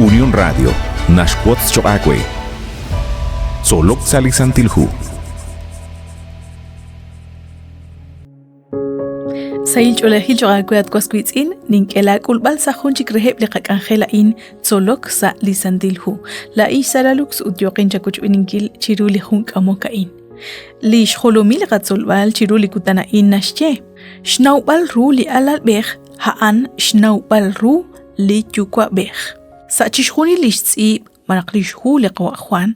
Unión Radio naxwotz choq' aawe. Tzolok sa' li Santil Hu. Sahil ch'oolejil choq' aawe at was wiitz'in, nink'e laak'ulb'al sa' jun chik reheb' li qak'anjel a'in tzolok sa' li Santil Hu. Laa'in xSara Lux ut yooqin chawochb'eeninkil chiru li jun k'amok a'in. Li xjolomil li qatzolb'al chiru li kutan a'in naxye, Xnawb'al ru li alalb'ej a'an xnawb'al ru li yuwa'b'ej. Sa' chixjunil li xtz'iib' malaj li xhu li qawa' Juan,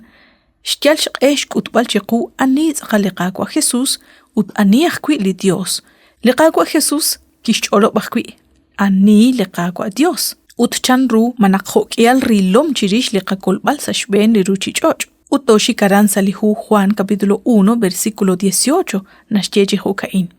xyal xq'e xk'utb'al chiqu ani tz'aqal li Qaawa' Jesus ut ani ajwi' li Dios. Li Qaawa' Jesus kixch'olob' ajwi' ani li Qaawa' Dios ut chan ru malaj jo'k'ihal rilom chirix li qakolb'al sa' xb'een li ruchich'och'. Ut tooxik aran sa' li hu Juan capítulo 1 versículo 18 naxye chi jo'ka'in.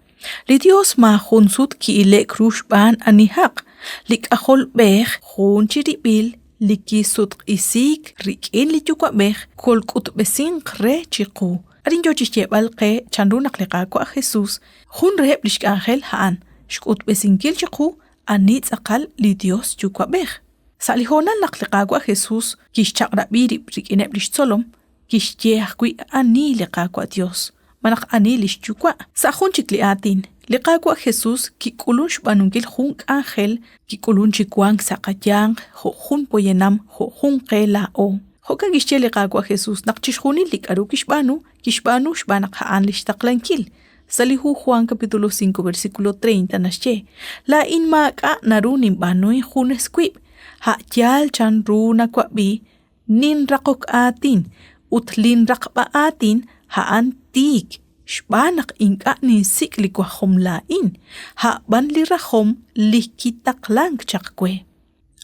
Li Dios maajun sut ki'ile'k ru xb'aan anihaq, li K'ajolb'ej jun chirib'il li kisutq'isiik rik'in li Yuwa'b'ej kolk'utb'esinq re chiqu. Arin yoo chixyeeb'al qe chanru naq li Qaawa' Jesus, jun reheb' lix k'anjel a'an xk'utb'esinkil chiqu ani tz'aqal li Dios Yuwa'b'ej. Sa' li hoonal naq li Qaawa' Jesus kixchaq'rab'i rib' rik'ineb' lix tzolom, kixye ajwi' ani li Qaawa' Dios, malaj ani lix Yuwa'. Sa' jun chik li aatin, li Qaawa' Jesus kik'ulun xb'aanunkil jun k'anjel, kik'ulun chi wank sa' qayanq jo' jun poyanam, jo' jun qe laa'o. Jo'kan kixye li Qaawa' Jesus naq chixjunil li k'a'ru kixb'aanu, kixb'aanu xb'aan naq a'an lix taqlankil. Sa' li hu Juan capítulo 5 versículo 30 naxye, Laa'in maak'a' naru ninb'aanu injunes wib', a' yaal chanru nawab'i Ninraqok aatin, ut linraqb'a aatin a'an tiik, xb'aan naq ink'a' ninsik' li wajom laa'in, a' b'an li rajom li kitaqlank chaq we.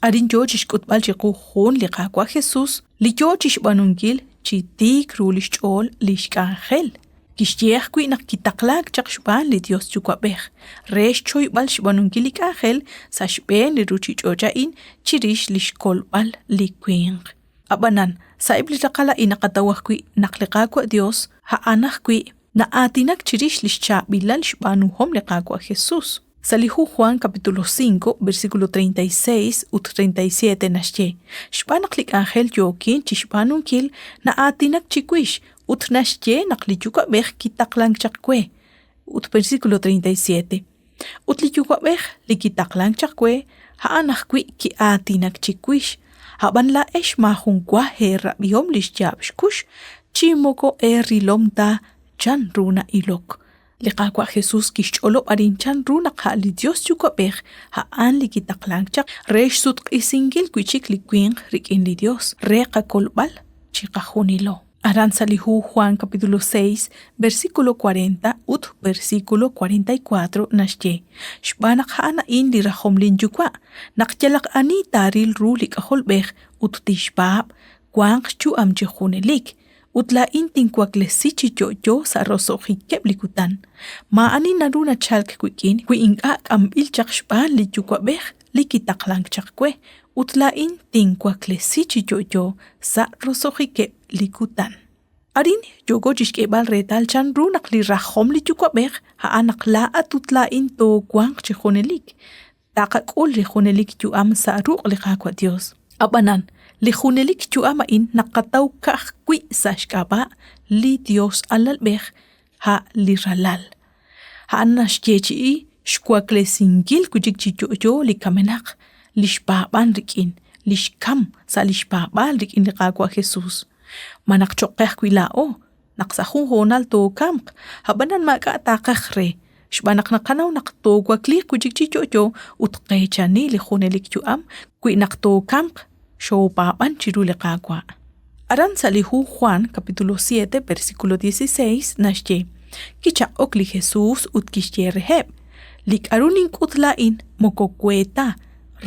Arin yo chi xk'utb'al chiqu jun li Qaawa' Jesus li yo chi xb'aanunkil chi tiik ru li xch'ool li xk'anjel. Kixye ajwi' naq kitaqlaak chaq xb'aan li Yos Yuwa'b'ej re xchoyb'al xb'aanunkil li k'anjel sa' xb'een li ruuchich'och' a'in chirix li xkolb'al li winq. Ab'anan, sa'eb' li raqal a'in naqataw ajwi' naq li Qaawa' Yos a'an ajwi' na'aatinak chirix li xchaab'ilal xb'aanuhom li Qaawa' Jesús. Sa' li hu Juan capítulo 5, versículo 36 ut 37 naxye, Xb'aan naq li k'anjel yookin chi xb'aanunkil na'aatinak chiwix ut naxye naq li Yuwa'b'ej kitaqlank chaq we. Ut versículo 37. Ut li Yuwa'b'ej li kitaqlank chaq we, a'an ajwi' ki'aatinak chiwix. A'b'an laa'ex maajun wa eerab'ihom li xyaab' xkux, chi moko eerilom ta chan ru na'ilok. Li Qaawa' Jesus kixch'olob' arin chan ru naq a' li Dios Yuwa'b'ej a'an li kitaqlank chaq re xsutq'isinkil wi' chik li winq rik'in li Dios re qakolb'al chiqajunilo. Aran sa' li hu Juan capítulo 6, versículo 40 ut versículo 44 naxye, Xb'aan naq a'an a'in li rajom lin Yuwa', naq yalaq ani taaril ru li K'ajolb'ej ut tixpaab', wanq xyu'am chi junelik, ut laa'in tinwaklesi chi yo'yo sa' roso'jikeb' li kutan. Maa'ani naru nachalk wik'in wi ink'a' k'amb'il chaq xb'aan li Yuwa'b'ej li kitaqlank chaq we, ut laa'in tinwaklesi chi yo'yo sa' roso'jikeb' li kutan. Arin yooko chixk'eeb'al reetal chan ru naq li rajom li Yuwa'b'ej a'an naq laa'at ut laa'in toowanq chi junelik, taqak'ul li junelik yu'am sa' ruq' li Qaawa' Dios. Ab'anan, li junelik yu'am a'in naqataw ka'ajwi' sa' xk'ab'a' li Dios Alalb'ej, a' li Ralal. A'an naxyeechi'i xwaklesinkil wi' chik chi yo'yo li kamenaq, li xpaab'an rik'in, li xkam sa' li xpaab'aal rik'in li Qaawa' Jesus. Ma naq cho'q qe ajwi' laa'o, naq sa' jun hoonal tookamq, ab'anan maak'a' taaqaj re, xb'aan naq naqanaw naq toowakliiq wi' chik chi yo'yo ut qeechani li junelik yu'am wi naq tookamq xoopaab'an chiru li Qaawa'. Aran sa' li hu Juan capítulo 7 versículo 16 naxye, Kichaq'ok li Jesús ut kixye reheb', Li k'aru nink'ut laa'in moko we ta,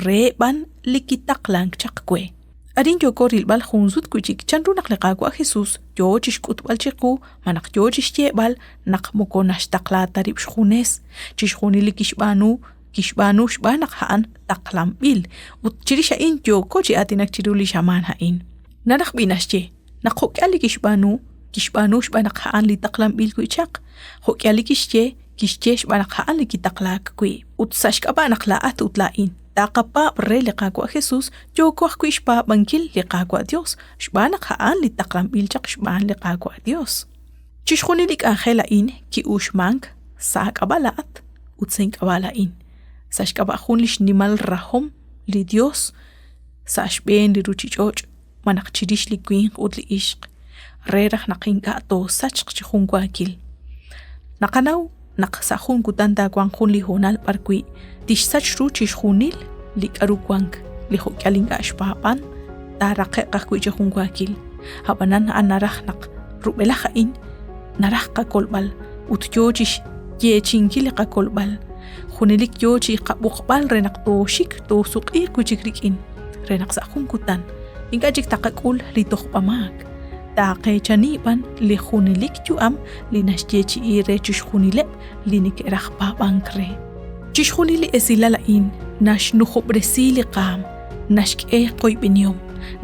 re b'an li kitaqlank chaq we. Arin yooko rilb'al jun sut wi' chik chanru naq li Qaawa' Jesús yoo chi xk'utb'al chiqu malaj yoo chi xyeeb'al naq moko naxtaqla ta rib' xjunes. Chixjunil li kixb'aanu, kixb'aanu xb'aan naq a'an taqlanb'il. Ut chirix a'in yooko chi aatinak chiru li xamaan a'in. Naraj b'i' naxye naq jo'k'ihal li kixb'aanu, kixb'aanu xb'aan naq a'an li taqlanb'il wi' chaq. Jo'k'ihal li kixye, kixye xb'aan naq a'an li kitaqlaak wi'. Ut sa' xk'ab'a' naq laa'at ut laa'in. taqapaab' re li Qaawa' Jesus, yooko ajwi' xpaab'ankil li Qaawa' Dios, xb'aan naq a'an li taqlanb'il chaq xb'aan li Qaawa' Dios. Chixjunil li k'anjel a'in ki'uxmank sa' aak'ab'a' laa'at ut sa' ink'ab'a' laa'in, sa' xk'ab'a' jun li xnimal rajom li Dios sa' xb'een li ruchich'och' malaj chirix li winq ut li ixq, re raj naq ink'a' toosachq chi junwaakil. Naqanaw naq sa' jun kutan taawanq jun li hoonal b'arwi' tixsach ru chixjunil li k'aru wank, li jo'k'ihal ink'a' xpaab'an taaraqe'q ajwi' chi junwaakil. Ab'anan a'an naraj naq rub'elaj a'in naraj qakolb'al ut yoo chi xyeechi'inkil li qakolb'al. Junelik yoo chi qab'oqb'al re naq tooxik toosuq'iiq wi' chik rik'in, re naq sa' jun kutan ink'a' chik taqak'ul li tojb'amaak, taaqeechani b'an li junelik yu'am li naxyeechi'i re chixjunileb' li neke'raj paab'ank re. Chixjunil li esilal a'in naxnujob'resi li qaam, naxk'e qoyb'enihom,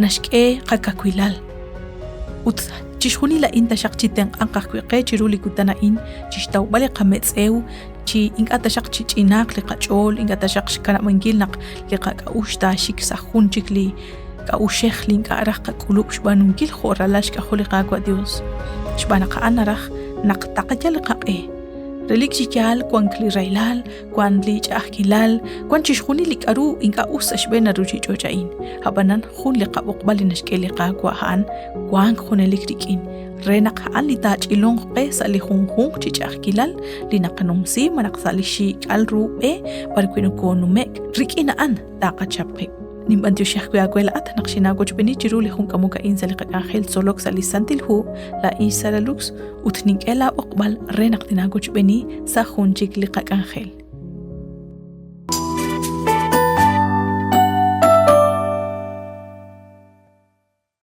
naxk'e qakawilal. Ut chixjunil a'in taxaq chitenq'anq ajwi' qe chiru li kutan a'in chixtawb'al li qametz'ew chi ink'a' taxaq chich'inaaq li qach'ool, ink'a' taxaq xkanab'ankil naq li qak'a'uxl taaxik sa' jun chik li k'a'uxej li ink'a' raj qak'ulub' xb'aanunkil jo' ralal xk'ajol li Qaawa' Dios. Xb'aan naq a'an naraj naq taqayal li qaq'e. Relik chi yaal wank li rahilal, wank li ch'a'ajkilal, wank chixjunil li k'aru ink'a' us sa' xb'een a ruuchich'och' a'in. Ab'anan jun li qab'oqb'al li naxk'e li Qaawa' a'an wank junelik rik'in, re naq a'an li taach'ilonq qe sa' li junjunq chi ch'a'ajkilal li naqanumsi malaj sa' li xiik'al ru b'e b'arwi' nokoonume'k, rik'in a'an taqachap qib'. Ninb'antioxi ajwi' aawe laa'at naq xinaawochb'eeni chiru li jun k'amok a'in sa' li qak'anjel tzolok sa' li Santil Hu, laa'in xSara Lux, ut nink'e laab'oqb'al re naq tinaawochb'eeni sa' jun chik li qak'anjel.